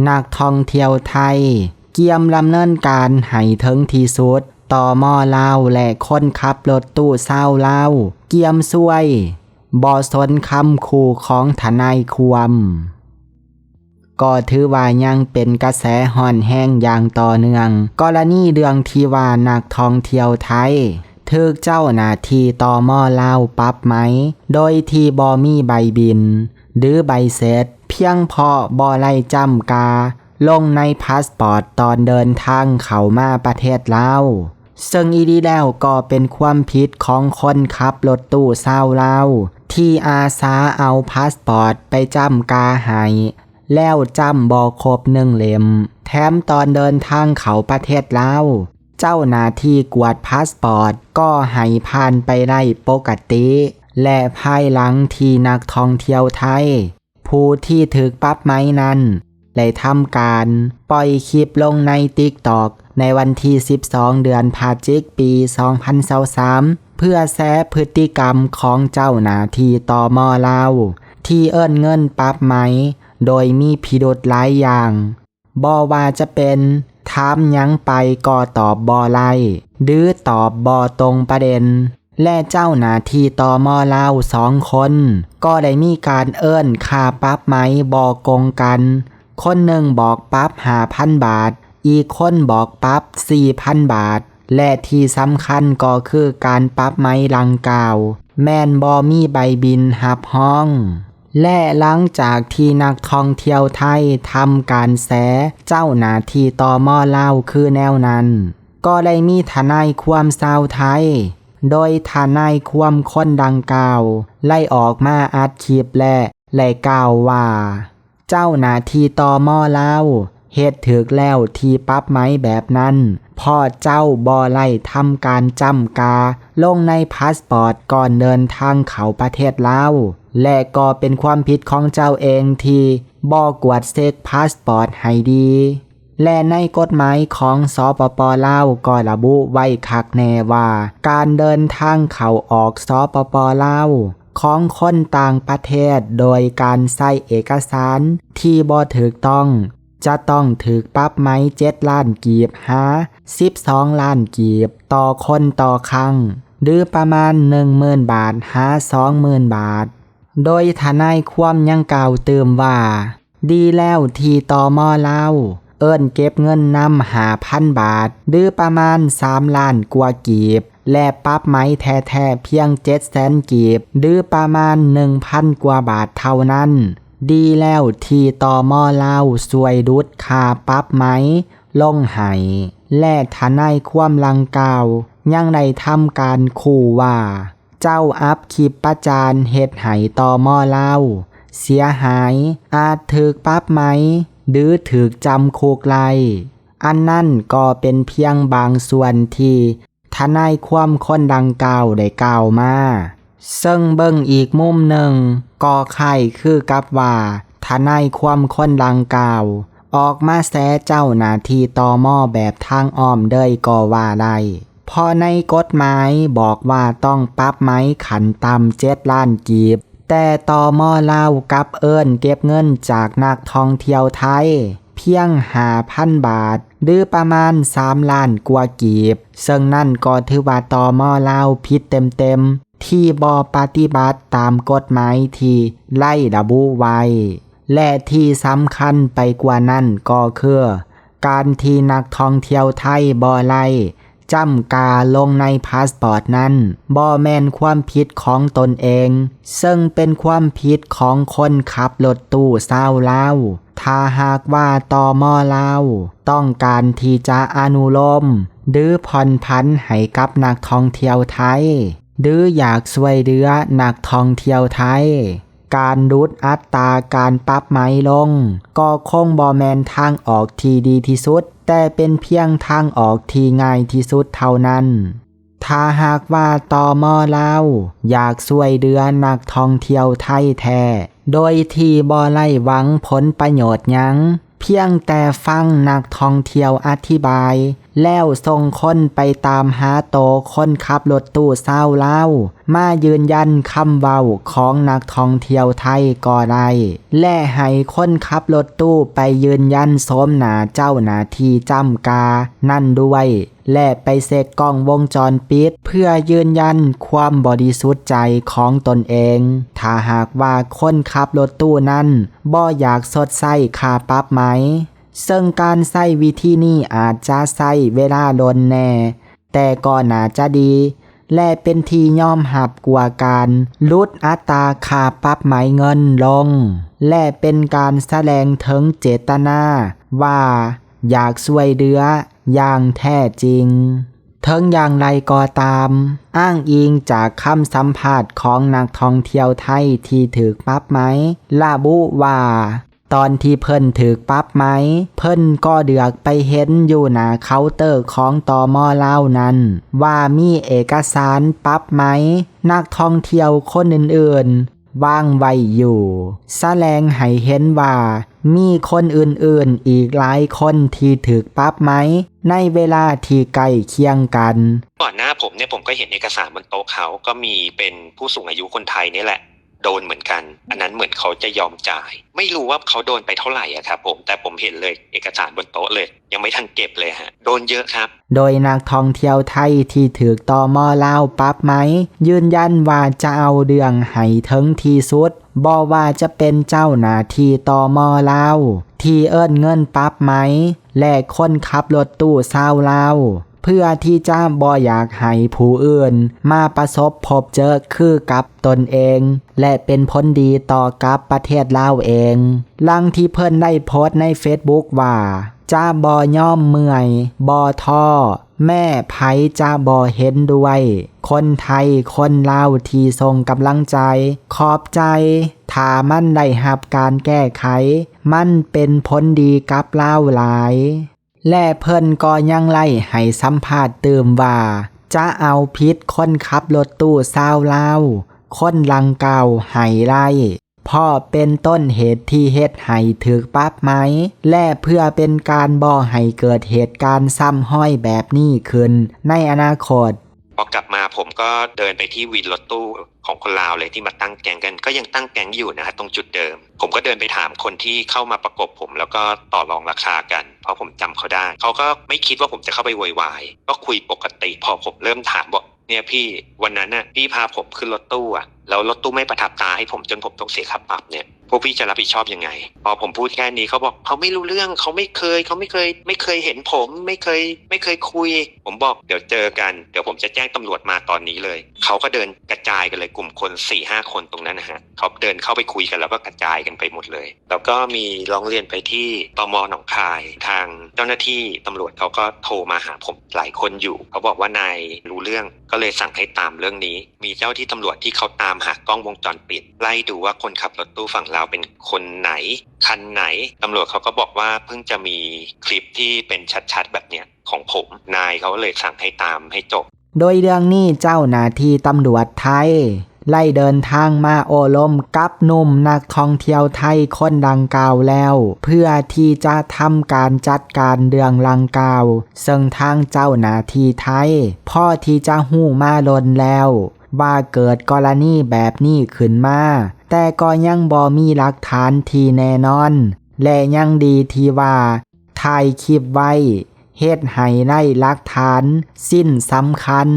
ນັກທ່ອງທ່ຽວໄທ ກຽມດຳເນີນການໃຫ້ເຖິງທີ່ສຸດ. ຕມ ລາວ ແລະ ຄົນຂັບລົດຕູ້ຊາວລາວ ກຽມຊ່ວຍ ບໍ່ສົນຄຳຂູ່ຂອງທະນາຍຄວາມ. ກໍຖືວ່າຍັງເປັນກະແສຮ້ອນແຮງຢ່າງຕໍ່ເນື່ອງ ກໍລະນີເລື່ອງທີ່ວ່ານັກທ່ອງທ່ຽວໄທ ຖືກເຈົ້າໜ້າທີ່ ຕມ ລາວ ປັບໃໝ ໂດຍທີ່ບໍ່ມີໃບບິນ ຫຼື ໃບເສັດ ພຽງເພາະບໍ່ໄດ້ຈ້ຳກາລົງໃນພາສປອດຕອນເດີນທາງເຂົ້າມາປະເທດລາວ. ເຊິ່ງອີ່ຫຼີແລ້ວກໍເປັນຄວາມຜິດຂອງຄົນຂັບລົດຕູ້ຊາວລາວ ທີ່ອາສາເອົາພາສປອດໄປຈ້ຳກາໃຫ້ ແລ້ວຈ້ຳບໍ່ຄົບໜຶ່ງເຫຼັ້ມ. ແຖມຕອນເດີນທາງເຂົ້າປະເທດລາວ ເຈົ້າໜ້າທີ່ກວດພາສປອດກໍໃຫ້ຜ່ານໄປໄດ້ປົກກະຕິ ແລະ ພາຍຫຼັງທີ່ນັກທ່ອງທ່ຽວໄທ ຜູ້ທີ່ຖືກປັບໃໝນັ້ນ ໄດ້ທຳການປ່ອຍຄລິບລົງໃນ TikTok ໃນວັນທີສິບສອງ ເດືອນພະຈິກ ປີສອງພັນຊາວສາມ ເພື່ອແຊພຶດຕິກຳຂອງເຈົ້າໜ້າທີ່ ຕມ ລາວ ທີ່ເອີ້ນເງິນປັບໃໝໂດຍມີພິລຸດຫຼາຍຢ່າງ. ບໍ່ວ່າຈະເປັນ ຖາມຫຍັງໄປກໍຕອບບໍ່ໄດ້ ຫຼື ຕອບບໍ່ຕົງປະເດັນ ແລະ ເຈົ້າໜ້າທີ່ ຕມ ລາວ ສອງຄົນ ກໍໄດ້ມີການເອີ້ນຄ່າປັບໃໝບໍ່ກົງກັນ, ຄົນໜຶ່ງບອກປັບຫ້າພັນບາດ, ອີກຄົນບອກປັບສີ່ພັນບາດ ແລະ ທີ່ສຳຄັນກໍຄືການປັບໃໝດັ່ງກ່າວ ແມ່ນບໍ່ມີໃບບິນຮັບຮອງ. ແລະ ຫຼັງຈາກທີ່ນັກທ່ອງທ່ຽວໄທທຳການແຊເຈົ້າໜ້າທີ່ ຕມ ລາວ ຄືແນວນັ້ນ ກໍໄດ້ມີທະນາຍຄວາມຊາວໄທ ໂດຍທະນາຍຄວາມຄົນດັ່ງກ່າວໄດ້ອອກມາອັດຄລິບ ແລະ ໄດ້ກ່າວວ່າ ເຈົ້າໜ້າທີ່ ຕມ ລາວ ເຮັດຖືກແລ້ວທີ່ປັບໃໝແບບນັ້ນ ເພາະເຈົ້າບໍ່ໄດ້ທຳການຈ້ຳກາລົງໃນພາສປອດກ່ອນເດີນທາງເຂົ້າປະເທດລາວ ແລະ ກໍເປັນຄວາມຜິດຂອງເຈົ້າເອງທີ່ບໍ່ກວດເຊັກພາສປອດໃຫ້ດີ. ແລະ ໃນກົດໝາຍຂອງ ສປປ ລາວ ກໍລະບຸໄວ້ຄັກແນ່ວ່າ ການເດີນທາງເຂົ້າອອກ ສປປ ລາວ ຂອງຄົນຕ່າງປະເທດໂດຍການໃຊ້ເອກະສານທີ່ບໍ່ຖືກຕ້ອງ ຈະຕ້ອງຖືກປັບໃໝເຈັດລ້ານກີບຫາສິບສອງລ້ານກີບຕໍ່ຄົນຕໍ່ຄັ້ງ ຫຼື ປະມານໜຶ່ງໝື່ນບາດຫາສອງໝື່ນບາດ. ໂດຍທະນາຍຄວາມຍັງກ່າວຕື່ມວ່າ ດີແລ້ວທີ່ ຕມ ລາວ ເອີ້ນເກັບເງິນນຳຫ້າພັນບາດ ຫຼື ປະມານສາມລ້ານກວ່າກີບ ແລະ ປັບໃໝແທ້ໆພຽງເຈັດແສນກີບ ຫຼື ປະມານໜຶ່ງພັນກວ່າບາດເທົ່ານັ້ນ. ດີແລ້ວທີ່ ຕມ ລາວ ຊ່ວຍຫຼຸດຄ່າປັບໃໝລົງໃຫ້ ແລະ ທະນາຍຄວາມດັ່ງກ່າວຍັງໄດ້ທຳການຂູ່ວ່າ ເຈົ້າອັບຄລິບປະຈານເຮັດໃຫ້ ຕມ ລາວ ເສຍຫາຍ ອາດຖືກປັບໃໝ ຫຼື ຖືກຈຳຄຸກໄດ້. ອັນນັ້ນກໍເປັນພຽງບາງສ່ວນທີ່ທະນາຍຄວາມຄົນດັ່ງກ່າວໄດ້ກ່າວມາ. ເຊິ່ງເບິ່ງອີກມຸມໜຶ່ງ ກໍຄ້າຍຄືກັບວ່າ ທະນາຍຄວາມຄົນດັ່ງກ່າວ ອອກມາແຊເຈົ້າໜ້າທີ່ ຕມ ແບບທາງອ້ອມເລີຍກໍວ່າໄດ້. ເພາະໃນກົດໝາຍບອກວ່າຕ້ອງປັບໃໝຂັ້ນຕ່ຳເຈັດລ້ານກີບ, ແຕ່ ຕມ ລາວ ກັບເອີ້ນເກັບເງິນຈາກນັກທ່ອງທ່ຽວໄທພຽງຫ້າພັນບາດ ຫຼື ປະມານສາມລ້ານກວ່າກີບ, ເຊິ່ງນັ້ນກໍຖືວ່າ ຕມ ລາວ ຜິດເຕັມໆ ທີ່ບໍ່ປະຕິບັດຕາມກົດໝາຍທີ່ໄດ້ລະບຸໄວ້. ແລະ ທີ່ສຳຄັນໄປກວ່ານັ້ນກໍຄື ການທີ່ນັກທ່ອງທ່ຽວໄທບໍ່ໄດ້ຈ້ຳກາລົງໃນພາສປອດນັ້ນ ບໍ່ແມ່ນຄວາມຜິດຂອງຕົນເອງ, ເຊິ່ງເປັນຄວາມຜິດຂອງຄົນຂັບລົດຕູ້ຊາວລາວ. ຖ້າຫາກວ່າ ຕມ ລາວ ຕ້ອງການທີ່ຈະອະນຸໂລມ ຫຼື ຜ່ອນຜັນໃຫ້ກັບນັກທ່ອງທ່ຽວໄທ ຫຼື ຢາກຊ່ວຍເຫຼືອນັກທ່ອງທ່ຽວໄທ, ການຫຼຸດອັດຕາການປັບໃໝລົງກໍຄົງບໍ່ແມ່ນທາງອອກທີ່ດີທີ່ສຸດ, ແຕ່ເປັນພຽງທາງອອກທີ່ງ່າຍທີ່ສຸດເທົ່ານັ້ນ. ຖ້າຫາກວ່າ ຕມ ລາວ ຢາກຊ່ວຍເຫຼືອນັກທ່ອງທ່ຽວໄທແທ້ ໂດຍທີ່ບໍ່ໄດ້ຫວັງຜົນປະໂຫຍດຫຍັງ, ພ ພຽງແຕ່ຟັງນັກທ່ອງທ່ຽວອະທິບາຍ ແລ້ວສົ່ງຄົນໄປຕາມຫາໂຕຄົນຂັບລົດຕູ້ຊາວລາວ ມາຢືນຢັນຄຳເວົ້າຂອງນັກທ່ອງທ່ຽວໄທກໍໄດ້ ແລະ ໃຫ້ຄົນຂັບລົດຕູ້ໄປຢືນຢັນໂສມໜ້າເຈົ້າໜ້າທີ່ຈ້ຳການັ້ນດ້ວຍ ແລະ ໄປເຊັກກ້ອງວົງຈອນປິດ ເພື່ອຢືນຢັນຄວາມບໍລິສຸດໃຈຂອງຕົນເອງ ຖ້າຫາກວ່າຄົນຂັບລົດຕູ້ນັ້ນບໍ່ຢາກຊົດໃຊ້ຄ່າປັບໄໝ. ເຊິ່ງການໃຊ້ວິທີນີ້ອາດຈະໃຊ້ເວລາດົນແດ່, ແຕ່ກໍໜ້າຈະດີ ແລະ ເປັນທີ່ຍອມຮັບກວ່າການຫຼຸດອັດຕາຄ່າປັບໄໝເງິນລົງ ແລະ ເປັນການສະແດງເຖິງເຈດຕະນາວ່າຢາກຊ່ວຍເຫຼືອຢ່າງແທ້ຈິງ. ເຖິງຢ່າງໃດກໍຕາມ, ອ້າງອີງຈາກຄຳສຳພາດຂອງນັກທ່ອງທ່ຽວໄທທີ່ຖືກປັບໄໝ ລະບຸວ່າ ຕອນທີ່ເພິ່ນຖືກປັບໄໝ, ເພິ່ນກໍເຫຼືອກໄປເຫັນຢູ່ໜ້າເຄົາເຕີຂອງ ຕມ ລາວນັ້ນ ວ່າມີເອກະສານປັບໄໝນັກທ່ອງທ່ຽວຄົນອື່ນໆວາງໄວ້ຢູ່, ສະແດງໃຫ້ເຫັນວ່າມີຄົນອື່ນໆອີກຫຼາຍຄົນທີ່ຖືກປັບໄໝໃນເວລາທີ່ໃກ້ຄຽງກັນ. ก่อนหน้าผมเนี่ย ผมก็เห็นเอกสารบนโต๊ะเขา ก็มีเป็นผู้สูงอายุคนไทยนี่แหละ โดนเหมือนกัน อันนั้นเหมือนเขาจะยอมจ่าย ไม่รู้ว่าเขาโดนไปเท่าไหร่อะครับผม แต่ผมเห็นเลย เอกสารบนโต๊ะเลย ยังไม่ทันเก็บเลยฮะ โดนเยอะครับ ໂດຍນັກທ່ອງທ່ຽວໄທທີ່ຖືກ ຕມ ລາວປັບໄໝ ຢືນຢັນວ່າຈະເອົາເລື່ອງໃຫ້ເຖິງທີ່ສຸດ, ບໍ່ວ່າຈະເປັນເຈົ້າໜ້າທີ່ ຕມ ລາວ ທີ່ເອີ້ນເງິນປັບໄໝ ແລະ ຄົນຂັບລົດຕູ້ຊາວລາວ ເພື່ອທີ່ຈະບໍ່ຢາກໃຫ້ຜູ້ອື່ນມາປະສົບພົບເຈີຄືກັບຕົນເອງ ແລະ ເປັນຜົນດີຕໍ່ກັບປະເທດລາວເອງ. ຫຼັງທີ່ເພິ່ນໄດ້ໂພສໃນເຟສບຸກວ່າ ຈະບໍ່ຍອມເມື່ອຍ, ບໍ່ທໍ້, ແມ້ໃຜຈະບໍ່ເຫັນດ້ວຍ, ຄົນໄທ, ຄົນລາວທີ່ສົ່ງກຳລັງໃຈ, ຂອບໃຈ, ຖ້າມັນໄດ້ຮັບການແກ້ໄຂ, ມັນເປັນຜົນດີກັບລາວຫຼາຍ. ແລະ ເພິ່ນກໍຍັງໄດ້ໃຫ້ສຳພາດຕື່ມວ່າ ຈະເອົາຜິດຄົນຂັບລົດຕູ້ຊາວລາວຄົນດັ່ງກ່າວໃຫ້ໄດ້ ເພາະເປັນຕົ້ນເຫດທີ່ເຮັດໃຫ້ຖືກປັບໄໝ ແລະ ເພື່ອເປັນການບໍ່ໃຫ້ເກີດເຫດການຊ້ຳຮອຍແບບນີ້ຂຶ້ນໃນອະນາຄົດ. พอกลับมาผมก็เดินไปที่วินรถตู้ของคนลาวเลยที่มาตั้งแก๊งกัน ก็ยังตั้งแก๊งอยู่นะฮะ ตรงจุดเดิม ผมก็เดินไปถามคนที่เข้ามาประกบผม แล้วก็ต่อรองราคากัน เพราะผมจำเขาได้ เขาก็ไม่คิดว่าผมจะเข้าไปโวยวาย ก็คุยปกติ พอผมเริ่มถามบอก เนี่ยพี่ วันนั้นน่ะ พี่พาผมขึ้นรถตู้อะ แล้วรถตู้ไม่ประทับตาให้ผมจนผมต้องเสียค่าปรับเนี่ย พวกพี่จะรับผิดชอบยังไง พอผมพูดแค่นี้เขาบอก เขาไม่รู้เรื่อง เขาไม่เคย เขาไม่เคย ไม่เคยเห็นผม ไม่เคย ไม่เคยคุย ผมบอก เดี๋ยวเจอกัน เดี๋ยวผมจะแจ้งตำรวจมาตอนนี้เลย เขาก็เดินกระจายกันเลย กลุ่มคนสี่ห้าคนตรงนั้นนะฮะ เขาเดินเข้าไปคุยกันแล้วก็กระจายกันไปหมดเลย แล้วก็มีร้องเรียนไปที่ ตม หนองคาย ทางเจ้าหน้าที่ตำรวจเขาก็โทรมาหาผมหลายคนอยู่ เขาบอกว่านายรู้เรื่อง ก็เลยสั่งให้ตามเรื่องนี้ มีเจ้าที่ตำรวจที่เขาตามหากล้องวงจรปิด ไล่ดูว่าคนขับรถตู้ฝั่งลาวเป็นคนไหน คันไหน ตำรวจเขาก็บอกว่าเพิ่งจะมีคลิปที่เป็นชัดๆแบบเนี้ยของผม นายเขาเลยสั่งให้ตามให้จบ ໂດຍເລື່ອງນີ້ເຈົ້າໜ້າທີ່ຕຳຫຼວດໄທໄດ້ເດີນທາງມາໂອ້ລົມກັບໜຸ່ມນັກທ່ອງທ່ຽວໄທຄົນດັ່ງກ່າວແລ້ວ ເພື່ອທີ່ຈະທຳການຈັດການເລື່ອງດັ່ງກ່າວ ເຊິ່ງທາງເຈົ້າໜ້າທີ່ໄທພໍທີ່ຈະຮູ້ມາດົນແລ້ວວ່າເກີດກໍລະນີແບບນີ້ຂຶ້ນມາ, ແຕ່ກໍຍັງບໍ່ມີຫຼັກຖານທີ່ແນ່ນອນ ແລະ ຍັງດີທີ່ວ່າຖ່າຍຄລິບໄວ້ ເຮັດໃຫ້ໄດ້ຫຼັກຖານຊິ້ນສຳຄັນ.